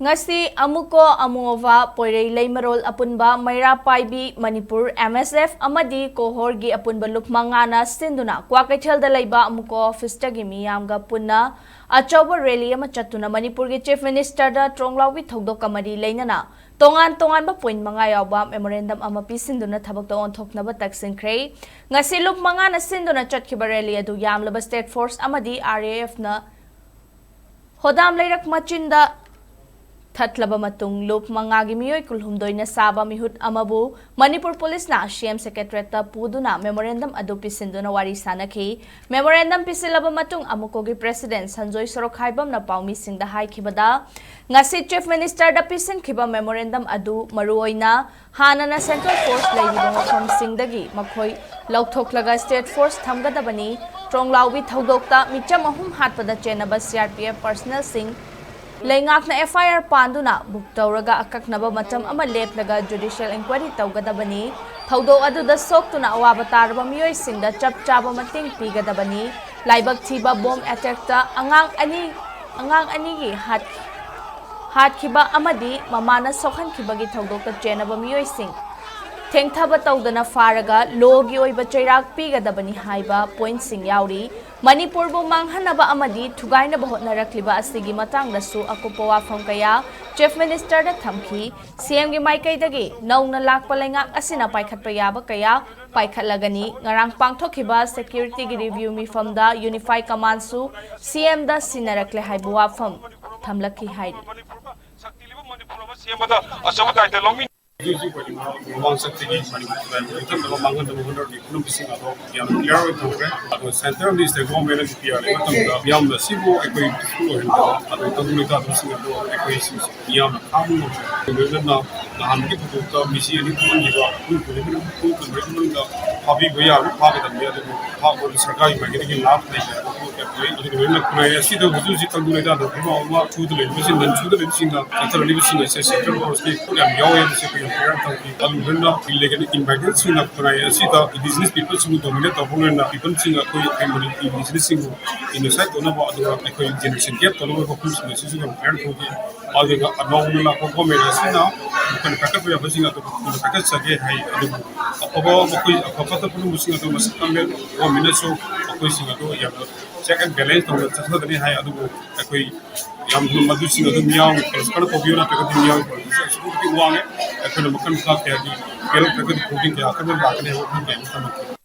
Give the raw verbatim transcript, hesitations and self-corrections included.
ꯉꯁꯤ ꯑꯃꯨꯀꯣ ꯑꯃꯨꯑꯣꯚꯥ ꯄꯣꯏꯔꯩ ꯂꯩꯃꯔꯣꯜ ꯑꯄꯨꯟꯕ ꯃꯩꯔꯥ ꯄꯥꯏꯕꯤ ꯃꯅꯤꯄꯨꯔ ꯑꯦꯝ ꯑꯦꯁ ꯑꯦꯐ ꯑꯃꯗꯤ ꯀꯣꯍꯣꯔꯒꯤ ꯑꯄꯨꯟꯕ ꯂꯨꯞ ꯃꯉꯥꯅ ꯁꯤꯟꯗꯨꯅ ꯀ꯭ꯋꯥꯀꯩꯊꯦꯜꯗ ꯂꯩꯕ ꯑꯃꯨꯀꯣ ꯑꯣꯐꯤꯁꯇꯒꯤ ꯃꯤꯌꯥꯝꯒ ꯄꯨꯟꯅ ꯑꯆꯧꯕ ꯔꯦꯂꯤ ꯑꯃ ꯆꯠꯇꯨꯅ ꯃꯅꯤꯄꯨꯔꯒꯤ ꯆꯤꯐ ꯃꯤꯅꯤꯁꯇꯔꯗ ꯇ꯭ꯔꯣꯡꯂꯥꯎꯕꯤ ꯊꯧꯗꯣꯛꯀ ꯃꯔꯤ ꯂꯩꯅꯅ ꯇꯣꯉꯥꯟ ꯇꯣꯉꯥꯟꯕ ꯄꯣꯏꯟ ꯃꯉꯥ ꯌꯥꯎꯕ ꯃꯦꯃꯣꯔꯦꯟꯗꯝ ꯑꯃ ꯄꯤꯁꯤꯟꯗꯨꯅ ꯊꯕꯛꯇ ꯑꯣꯟꯊꯣꯛꯅꯕ ꯇꯛꯁꯤꯟꯈ꯭ꯔꯦ꯫ ꯉꯁꯤ ꯂꯨꯞ ꯃꯉꯥꯅ ꯁꯤꯟꯗꯨꯅ ꯆꯠꯈꯤꯕ ꯔꯦꯂꯤ ꯑꯗꯨ ꯌꯥꯝꯂꯕ ꯁ꯭ꯇꯦꯠ ꯐꯣꯔꯁ ꯑꯃꯗꯤ ꯑꯥꯔ ꯑꯦ ꯑꯦꯐꯅ ꯍꯣꯗꯥꯝ ꯂꯩꯔꯛ ꯃꯆꯤꯟꯗ ꯊꯠꯂꯕ ꯃꯇꯨꯡ ꯂꯨꯞ ꯃꯉꯥꯒꯤ ꯃꯤꯑꯣꯏ ꯀꯨꯟꯍꯨꯝꯗꯣꯏꯅ ꯁꯥꯕ ꯃꯤꯍꯨꯠ ꯑꯃꯕꯨ ꯃꯅꯤꯄꯨꯔ ꯄꯨꯂꯤꯁꯅ ꯁꯤ ꯑꯦꯝ ꯁꯦꯀ꯭ꯔꯦꯇꯔꯤꯌꯦꯠꯇ ꯄꯨꯗꯨꯅ ꯃꯦꯃꯣꯔꯦꯟꯗꯝ ꯑꯗꯨ ꯄꯤꯁꯤꯟꯗꯨꯅ ꯋꯥꯔꯤ ꯁꯥꯅꯈꯤ꯫ ꯃꯦꯃꯣꯔꯦꯟꯗꯝ ꯄꯤꯁꯤꯜꯂꯕ ꯃꯇꯨꯡ ꯑꯃꯨꯀꯣꯒꯤ ꯄ꯭ꯔꯦꯁꯤꯗꯦꯟꯠ ꯁꯟꯖꯣꯏ ꯁꯣꯔꯣꯛꯈꯥꯏꯕꯝꯅ ꯄꯥꯎꯃꯤꯁꯤꯡꯗ ꯍꯥꯏꯈꯤꯕꯗ, ꯉꯁꯤ ꯆꯤꯐ ꯃꯤꯅꯤꯁꯇꯔꯗ ꯄꯤꯁꯤꯟꯈꯤꯕ ꯃꯦꯃꯣꯔꯦꯟꯗꯝ ꯑꯗꯨ ꯃꯔꯨꯑꯣꯏꯅ ꯍꯥꯟꯅꯅ ꯁꯦꯟꯇ꯭ꯔꯦꯜ ꯐꯣꯔꯁ ꯂꯩꯔꯤꯕ ꯃꯐꯝꯁꯤꯡꯗꯒꯤ ꯃꯈꯣꯏ ꯂꯧꯊꯣꯛꯂꯒ ꯁ꯭ꯇꯦꯠ ꯐꯣꯔꯁ ꯊꯝꯒꯗꯕꯅꯤ, ꯇ꯭ꯔꯣꯡꯂꯥꯎꯕꯤ ꯊꯧꯗꯣꯛꯇ ꯃꯤꯆꯝ ꯑꯍꯨꯝ ꯍꯥꯠꯄꯗ ꯆꯦꯟꯅꯕ ꯁꯤ ꯑꯥꯔ ꯄꯤ ꯑꯦꯐ ꯄꯔꯁꯅꯦꯜꯁꯤꯡ ꯂꯩꯉꯥꯛꯅ ꯑꯦꯐ ꯑꯥꯏ ꯑꯥꯔ ꯄꯥꯟꯗꯨꯅ ꯕꯨꯛ ꯇꯧꯔꯒ ꯑꯀꯛꯅꯕ ꯃꯇꯝ ꯑꯃ ꯂꯦꯞꯂꯒ ꯖꯨꯗꯤꯁꯤꯌꯦꯜ ꯏꯟꯀ꯭ꯋꯥꯏꯔꯤ ꯇꯧꯒꯗꯕꯅꯤ꯫ ꯊꯧꯗꯣꯛ ꯑꯗꯨꯗ ꯁꯣꯛꯇꯨꯅ ꯑꯋꯥꯕ ꯇꯥꯔꯕ ꯃꯤꯑꯣꯏꯁꯤꯡꯗ ꯆꯞ ꯆꯥꯕ ꯃꯇꯦꯡ ꯄꯤꯒꯗꯕꯅꯤ꯫ ꯂꯥꯏꯕꯛ ꯊꯤꯕ ꯕꯣꯝ ꯑꯦꯇꯦꯛꯇ ꯑꯉꯥꯡ ꯑꯅꯤ, ꯑꯉꯥꯡ ꯑꯅꯤꯒꯤ ꯍꯥꯠ-, ꯍꯥꯠꯈꯤꯕ ꯑꯃꯗꯤ ꯃꯃꯥꯅ ꯁꯣꯛꯍꯟꯈꯤꯕꯒꯤ ꯊꯧꯗꯣꯛꯇ ꯆꯦꯟꯅꯕ ꯃꯤꯑꯣꯏꯁꯤꯡ ꯊꯦꯡꯊꯕ ꯇꯧꯗꯅ ꯐꯥꯔꯒ ꯂꯣꯒꯤ ꯑꯣꯏꯕ ꯆꯩꯔꯥꯛ ꯄꯤꯒꯗꯕꯅꯤ ꯍꯥꯏꯕ ꯄꯣꯏꯟꯠꯁꯤꯡ ꯌꯥꯎꯔꯤ꯫ ꯃꯅꯤꯄꯨꯔꯕꯨ ꯃꯥꯡꯍꯟꯅꯕ ꯑꯃꯗꯤ ꯊꯨꯒꯥꯏꯅꯕ ꯍꯣꯠꯅꯔꯛꯂꯤꯕ ꯑꯁꯤꯒꯤ ꯃꯇꯥꯡꯗꯁꯨ ꯑꯀꯨꯞꯄ ꯋꯥꯐꯝ ꯀꯌꯥ ꯆꯤꯐ ꯃꯤꯅꯤꯁꯇꯔꯗ ꯊꯝꯈꯤ꯫ ꯁꯤ ꯑꯦꯝꯒꯤ ꯃꯥꯏꯀꯩꯗꯒꯤ ꯅꯧꯅ ꯂꯥꯛꯄ ꯂꯩꯉꯥꯛ ꯑꯁꯤꯅ ꯄꯥꯏꯈꯠꯄ ꯌꯥꯕ ꯀꯌꯥ ꯄꯥꯏꯈꯠꯂꯒꯅꯤ꯫ ꯉꯔꯥꯡ ꯄꯥꯡꯊꯣꯛꯈꯤꯕ ꯁꯦꯀ꯭ꯌꯨꯔꯤꯇꯤꯒꯤ ꯔꯤꯚ꯭ꯌꯨ ꯃꯤꯐꯝꯗ ꯌꯨꯅꯤꯐꯥꯏ ꯀꯃꯥꯟꯁꯨ ꯁꯤ ꯑꯦꯝꯗ ꯁꯤꯟꯅꯔꯛꯂꯦ ꯍꯥꯏꯕ ꯋꯥꯐꯝ ꯊꯝꯂꯛꯈꯤ ꯍꯥꯏꯔꯤ꯫ ꯁꯛꯇꯤ ꯂꯩꯕ ꯃꯅꯤꯄꯨꯔ ꯑꯃ ꯁꯦꯝꯕꯗ ꯑꯆꯧꯕ ꯗꯥꯏꯇ ꯂꯧꯃꯤ꯫ ꯍꯧꯖꯤꯛ ꯍꯧꯖꯤꯛ ꯑꯩꯈꯣꯏꯒꯤ ꯃꯃꯥꯡ ꯆꯠꯇꯒꯤ ꯃꯅꯤꯄꯨꯔ ꯂꯥꯏꯔꯤꯛ ꯂꯩꯇꯅꯕ ꯃꯥꯡꯍꯟꯅꯕ ꯍꯣꯠꯅꯔꯤ ꯄꯨꯝꯅꯃꯛꯁꯤꯡ ꯑꯗꯣ ꯌꯥꯝ ꯀ꯭ꯂꯤꯌꯥꯔ ꯑꯣꯏꯅ ꯊꯝꯈ꯭ꯔꯦ꯫ ꯑꯗꯣ ꯁꯦꯟꯇ꯭ꯔꯦꯜ ꯑꯃꯗꯤ ꯁ꯭ꯇꯦꯠ ꯒꯣꯚꯔꯟꯃꯦꯟꯠꯅ ꯄꯤ ꯑꯥꯔ ꯂꯩꯕ ꯃꯇꯝꯗ ꯃꯤꯌꯥꯝꯅ ꯁꯤꯕꯨ ꯑꯩꯈꯣꯏ ꯄꯤꯁꯐꯨꯜ ꯑꯣꯏꯍꯟꯗꯕ, ꯑꯗꯣ ꯇꯪꯗꯨ ꯂꯩꯇꯥꯕꯁꯤꯡ ꯑꯗꯣ ꯑꯩꯈꯣꯏ ꯃꯤꯌꯥꯝꯅ ꯈꯥꯡꯕ ꯉꯝꯗ꯭ꯔꯦ꯫ ꯂꯣꯏꯅꯅ ꯅꯍꯥꯟꯒꯤ ꯊꯧꯗꯣꯛꯇ ꯃꯤꯁꯤ ꯑꯅꯤ ꯊꯣꯛꯍꯟꯈꯤꯕ ꯄꯨꯡ ꯀꯨꯟꯃꯔꯤ, ꯄꯨꯡ ꯀꯨꯟꯃꯔꯤ ꯃꯅꯨꯡꯗ ꯐꯥꯕꯤꯕ ꯌꯥꯕ ꯐꯥꯒꯗꯕꯅꯤ꯫ ꯑꯗꯨꯕꯨ ꯐꯥꯕꯗ ꯁꯔꯀꯥꯔꯒꯤ ꯃꯥꯏꯀꯩꯗꯒꯤ ꯂꯥꯞ ꯂꯩꯇ꯭ꯔꯦ꯫ ꯑꯗꯣ ꯄꯣꯠ ꯑꯗꯨꯒ ꯂꯣꯏꯅꯅ ꯈꯨꯟꯅꯥꯏ ꯑꯁꯤꯗ ꯍꯧꯖꯤꯛ ꯍꯧꯖꯤꯛ ꯇꯪꯗꯨ ꯂꯩꯇꯥꯗ ꯐꯤꯕꯝ ꯑꯃ ꯁꯨꯗ ꯂꯩꯔꯤꯕꯁꯤꯡ, ꯅꯟ ꯁꯨꯗ ꯂꯩꯕꯁꯤꯡꯅ ꯆꯠꯊꯔꯛꯂꯤꯕꯁꯤꯡ ꯑꯁꯦ ꯁꯦꯟꯇ꯭ꯔꯦꯜ ꯐꯣꯔꯁꯀꯤ ꯌꯥꯝ ꯌꯥꯎꯋꯦ ꯍꯥꯏꯕꯁꯦ ꯑꯩꯈꯣꯏ ꯌꯥꯝ ꯄ꯭ꯔꯦꯌꯔ ꯇꯧꯈꯤ꯫ ꯑꯗꯨ ꯂꯣꯏꯅꯅ ꯏꯂꯤꯒꯦꯜ ꯏꯃꯥꯏꯒ꯭ꯔꯦꯟꯁꯤꯡꯅ ꯈꯨꯟꯅꯥꯏ ꯑꯁꯤꯗ ꯏꯟꯗꯤꯖꯤꯅꯁ ꯄꯤꯄꯜꯁꯤꯡꯕꯨ ꯗꯣꯃꯤꯅꯦꯠ ꯇꯧꯕ ꯂꯣꯏꯅꯅ ꯄꯤꯄꯜꯁꯤꯡ ꯑꯩꯈꯣꯏ ꯑꯩꯈꯣꯏ ꯃꯅꯤꯄꯨꯔ ꯏꯟꯗꯤꯖꯤꯅꯁꯁꯤꯡꯕꯨ ꯏꯅꯣꯁꯥꯏꯠ ꯇꯧꯅꯕ, ꯑꯗꯨꯒ ꯑꯩꯈꯣꯏ ꯖꯦꯅꯦꯔꯦꯁꯟ ꯒꯦꯞ ꯇꯧꯅꯕ ꯃꯐꯝꯁꯤꯡ ꯑꯁꯤꯁꯨ ꯌꯥꯝ ꯄ꯭ꯔꯦꯌꯔ ꯇꯧꯈꯤ꯫ ꯑꯗꯨꯒ ꯑꯅꯧꯕ ꯂꯥꯛꯄ ꯒꯣꯔꯃꯦꯟ ꯑꯁꯤꯅ ꯃꯈꯣꯏꯅ ꯄꯥꯏꯈꯠꯄ ꯌꯥꯕꯁꯤꯡ ꯑꯗꯨ ꯃꯈꯣꯏꯅ ꯄꯥꯏꯈꯠꯆꯒꯦ ꯍꯥꯏ꯫ ꯑꯗꯨꯕꯨ ꯑꯐꯕ ꯃꯈꯣꯏ ꯑꯐ ꯐꯠꯇ ꯄꯨꯝꯅꯃꯛꯁꯤꯡ ꯑꯗꯨ ꯃꯁꯛ ꯈꯪꯂꯦ꯫ ꯒꯣꯔꯃꯦꯟꯅꯁꯨ ꯃꯈꯣꯏꯁꯤꯡ ꯑꯗꯨ ꯌꯥꯝꯅ ꯆꯦꯛ ꯑꯦꯟ ꯕꯦꯂꯦꯟꯁ ꯇꯧꯅ ꯆꯠꯊꯒꯅꯤ ꯍꯥꯏ꯫ ꯑꯗꯨꯕꯨ ꯑꯩꯈꯣꯏ ꯌꯥꯝ ꯃꯗꯨꯁꯤꯡ ꯑꯗꯨ ꯃꯤꯌꯥꯝꯒꯤ ꯄꯨꯔꯁꯀꯥꯔ ꯇꯧꯕꯤꯌꯨ ꯅꯠꯇ꯭ꯔꯒꯗꯤ ꯃꯤꯌꯥꯝꯒꯤ ꯄꯨꯔꯁꯀꯥꯔ ꯑꯁꯨꯛꯀꯤ ꯃꯇꯤꯛ ꯋꯥꯡꯉꯦ꯫ ꯑꯩꯈꯣꯏꯅ ꯃꯈꯜ ꯃꯈꯥ ꯀꯌꯥꯒꯤ ꯄꯦꯔꯛꯇ꯭ꯔꯒꯗꯤ ꯄ꯭ꯔꯣꯕ꯭ꯂꯦꯝ ꯀꯌꯥ ꯑꯀꯟꯕ ꯂꯥꯛꯀꯅꯤ ꯍꯥꯏꯕ ꯋꯥꯐꯝ ꯀꯌꯥ ꯑꯃ ꯊꯝꯃꯛꯈꯤ꯫